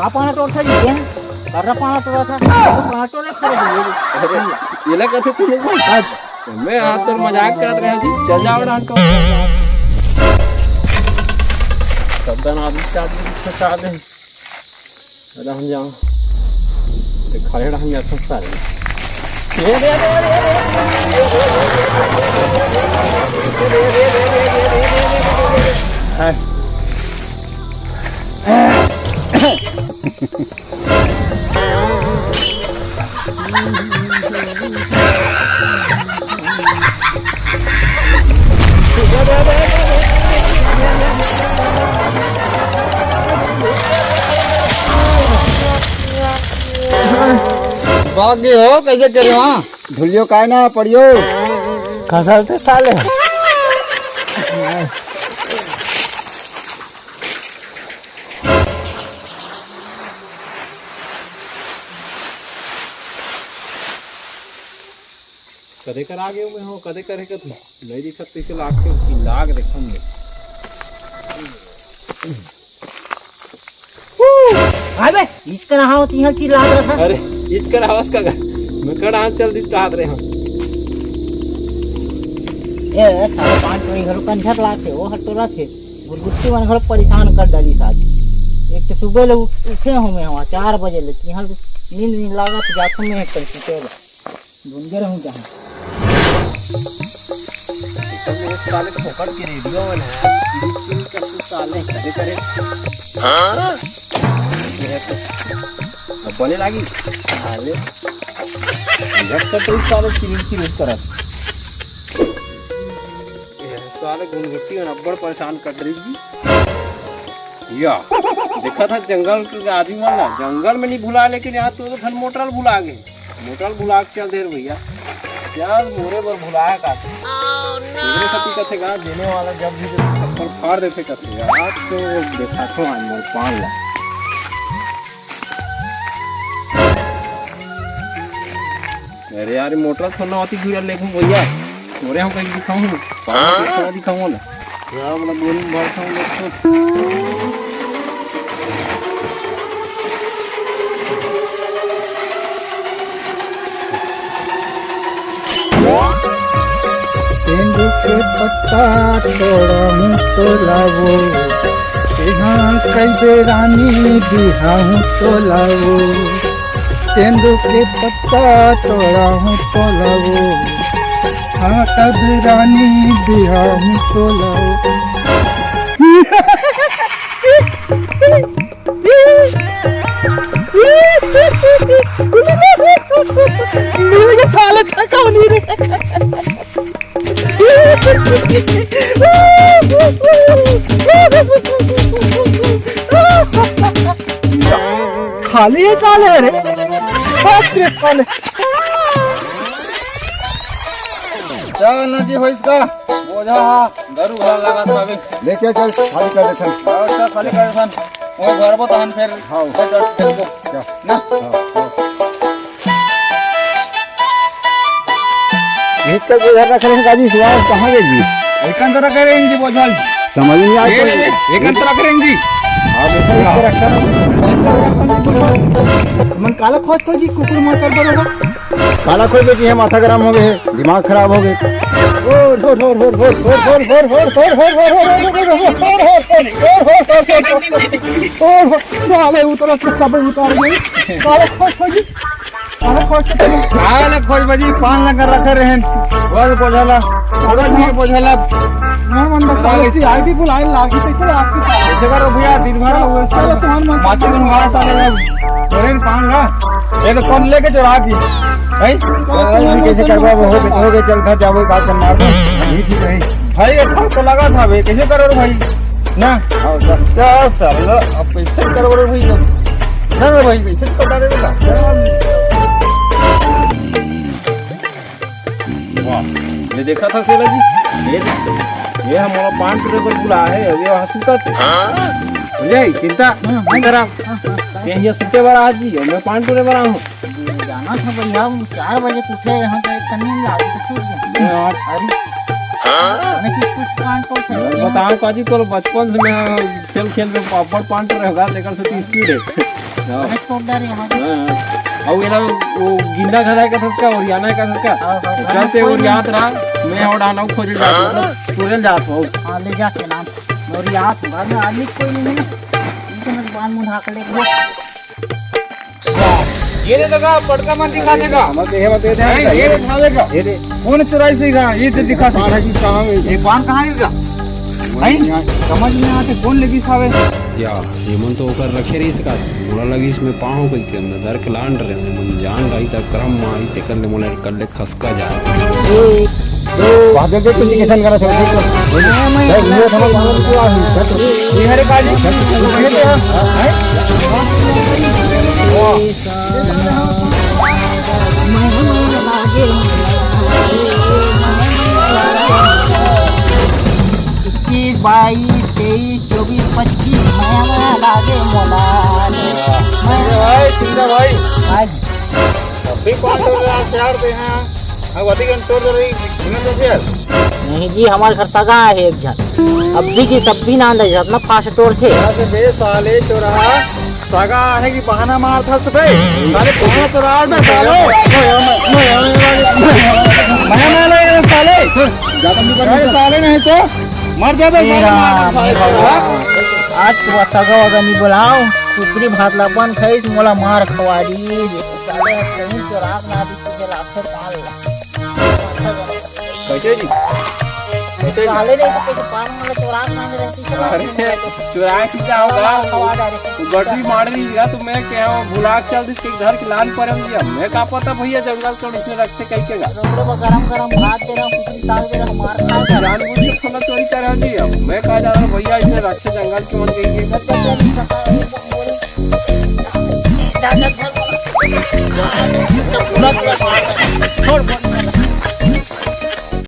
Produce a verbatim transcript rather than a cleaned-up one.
का पाना टोरथा जी, तें? कर्रा पाना टोरथा, तो पाना टोरे खड़े हो, ये। अरे, येला कथे तू लोग? हाँ। मैं हाथ तोर मजाक करत रहे जी, चल जाओ डांट को। सद्दा ना आदमी, चार दिन से साथ है। अरे हम जाओ। ते खड़े रहन जाता सारे। ये दे, दे, दे, दे। भाग गए हो, कैसे करे वहाँ? धुलियो काय ना पड़ियो। खसलते साले। कदे कर आ गए मैं हो, कदे करे कत नहीं दिखत, तैसे लागते कि लाग देखम नहीं। अबे, इसका रहा होती है कि लाग रहा। अरे, इसका आवाज का गा? मैं कड़ा हाथ चल दिस हाथ रे हम। ए, साढ़े पाँच बजे घरो कंझर लाथे, वो हटोरा थे। गुरगुत्ती मन घलो परेशान कर डाली साथ। एक तो सुबह ले उठ-, उठे हूँ मैं वहाँ चार बजे ले, तिहाँ नींद नहीं लागत, जात हूँ मैं एक कर सुते ला। ढूंढे रहूँ जहाँ। तो मेरे साले फोकट के रेडियो में ना, किरी किरी का तू साले करे करे। हाँ? अब बने लागी। साले। झटका तो इस साले किरी किरी करत। ये साले गुनगुट्टी मन अब्बड़ परेशान कर रही जी। या, देखा था जंगल के आदमी मन ला, जंगल में नहीं भुला, लेकिन यहाँ तो ठन मोटर भुला गए। मोटर भुला के चल दे रे भैया। यार, मोरे बर भुलाया का? मेरे साथी कथे गा, देने वाला जब भी जब छप्पर फाड़ देते कथे यार। आज तो देखा था आज मोर पान ला। अरे यार, मोटर थोड़ा होती जुड़ा लेकिन भैया, तोरे हम कहीं दिखाऊं, पानी थोड़ा दिखाऊं ना। यार, मतलब, गोली मार खाऊं, देखो। तेंदू के पत्ता तोड़ा हूँ तो लावो, तेहा कई दे रानी दिहा हूँ तो लावो। तेंदू के पत्ता तोड़ा हूँ तो लावो, हाँ कई दे रानी दिहा हूँ तो लावो। मिल गया साले का कौन ही रे। खाली है साले रे। बाप रे साले। चल नदी होइस का? बोझा हा, गरु घर लगा था अभी। ले चल, चल, खाली कर देथन। और चल, खाली कर देथन। वो घर बता हम फिर। हाँ। फिर कर, फिर को। क्या? ना? हाँ, हाँ। भीतर बोझा रख रहे हैं, काजी, सुभाष कहाँ गए जी? एकन तरह करे जी बोझल। समझ नहीं आ ये रही। रे, एकन तरह करे जी। हाँ, वैसे ही रखता है। मन काला खोज तो जी कुकुर मार कर बरोबर। काला खोज दे जी, है माथा गरम हो गए, दिमाग खराब हो गए। ओ, ढोर, ढोर, ढोर। ओ, साले उतर के सब उतार गए। साले खोज, खोज। अरे खोज के चलो। अरे खोज बजी, पान लगा रखे रहन। वो बोझला, वो नहीं बोझला। ना मन बता, साले सी आईडी बुलाए लागी, कैसे आपकी साले? ऐसे करो भैया, दिन भर साले तुम्हारे मन माची तुम हमारा साले में। बोले पान ना, ये तो कौन लेके चुरा की? भाई? अरे कैसे करवा, वो हो गए, हो गए, चल घर जाओ, बात करना है। नहीं ठीक है। भाई, ये था तो लगा था बे, कैसे करो रे भाई? ना? हाँ, सर। क्या सर, लो, अब कैसे करो रे भाई? ना रे भाई, कैसे कटा देगा? वाह, ये देखा था सेला जी, ये, ये हमारा पान टूरे पर बुला है, ये वहाँ सुता थे। हाँ? बुझे, चिंता हाँ, हाँ। नहीं करा। हाँ, हाँ, हाँ। ये, ये सुते वाला आज जी, मैं पान टूरे वाला हूँ। जाना था भैया, हम चार बजे के उठे, यहाँ पे एक कन्नी नहीं आती, तो छूट गया। मैं आज अरे, हाँ? मैंने किस कुछ पान को थे? मैं बताऊँ काजी, तो बचपन से मैं खेल खेल में पापड़ पान टूरे होगा, लेकिन से स्पीड है। हाँ। मैं छोड़ दे रहे यहाँ। हाँ, हाँ। अउ एला वो गिंदा घला का ससका, ओरियाना का ससका। हाँ, हाँ, चलते कोई ओरियात रहा, मैं और आना खोजे जात हूँ, मतलब, तोरे जात हूँ। हाँ, ले जाके नाम। ओरियात हूँ, घर में आदमी कोई नहीं है। इनके मैं बाल मुंह ढाक ले। ये दे दगा, बड़का मन दिखा देगा। हमर देहे मत दे दे, नहीं, ये दिखावेगा। ये दे। कौन चुराई से गा? ये तो दिखा दे। पाड़ा जी कहाँ है? ये पान कहाँ है इसका? नहीं, समझ में आते कौन लेगी सावे? या, ये मन तो ओकर रखे रहिस का। मोला लगिस में पाहूं कहिके, मैं डर के लान रहे, मन जान रही त करम मारी, तेकर ले मोला कर ले खसका जा। वाह, देख, देख, कुछ किसान करा छोड़, देख, देख। देख, ये समझ आ रहा है, देख। ये हरे काजी, ये तो है, हैं? वाह। इक्कीस, बाईस, तेईस, चौबीस, पच्चीस, मया मया लागे मोला। मैं भाई, चिंता भाई। आज अभी कौन तोड़ रहा है यार, दे हाँ। अब अधिक हम तोड़ दे रही, घूमे तो फिर। नहीं जी, हमारे घर सगा है एक झन। अभी की सब भी नांद है, जितना फास्ट तोड़ थे। अरे बे साले चोरहा, सगा आहे कि बहाना मारत हस बे? साले बहाना चोरा बे साले। मया मया लगे साले। अरे साले नहीं तो मर जाबे, ए साले राम, मारत हस साले। आज तो सगा वगा नहीं बुलाओ, कुकरी भात ला बन खाइस, मोला मार खवा दी। साले कहीं चोरा ना दी, तुझे लाखे पाल ला। कैसे जी? कैसे जी? साले नहीं तो कैसे पान वाला चुरात ना रहती, चुरात अरे, नहीं रहती। चुराए की क्या होगा? खवा जा रहे। तू गड्डी मार रही है, तो मैं क्या हूँ, भुला के चल दी, इसके घर की लान पर हम जी। मैं का पता भैया, जंगल के इसमें रखते कहीं के घर। रोकड़े पर गरम गरम भात दे रहा हूँ, कुकरी साग दे रहा हूँ, मार खा जा। जानबूझ के थोड़ा चोरी कर रहा जी हम। मैं कहा जा रहा हूँ भैया, इसमें रखते जंगल के मन गई है। छोड़, छोड़।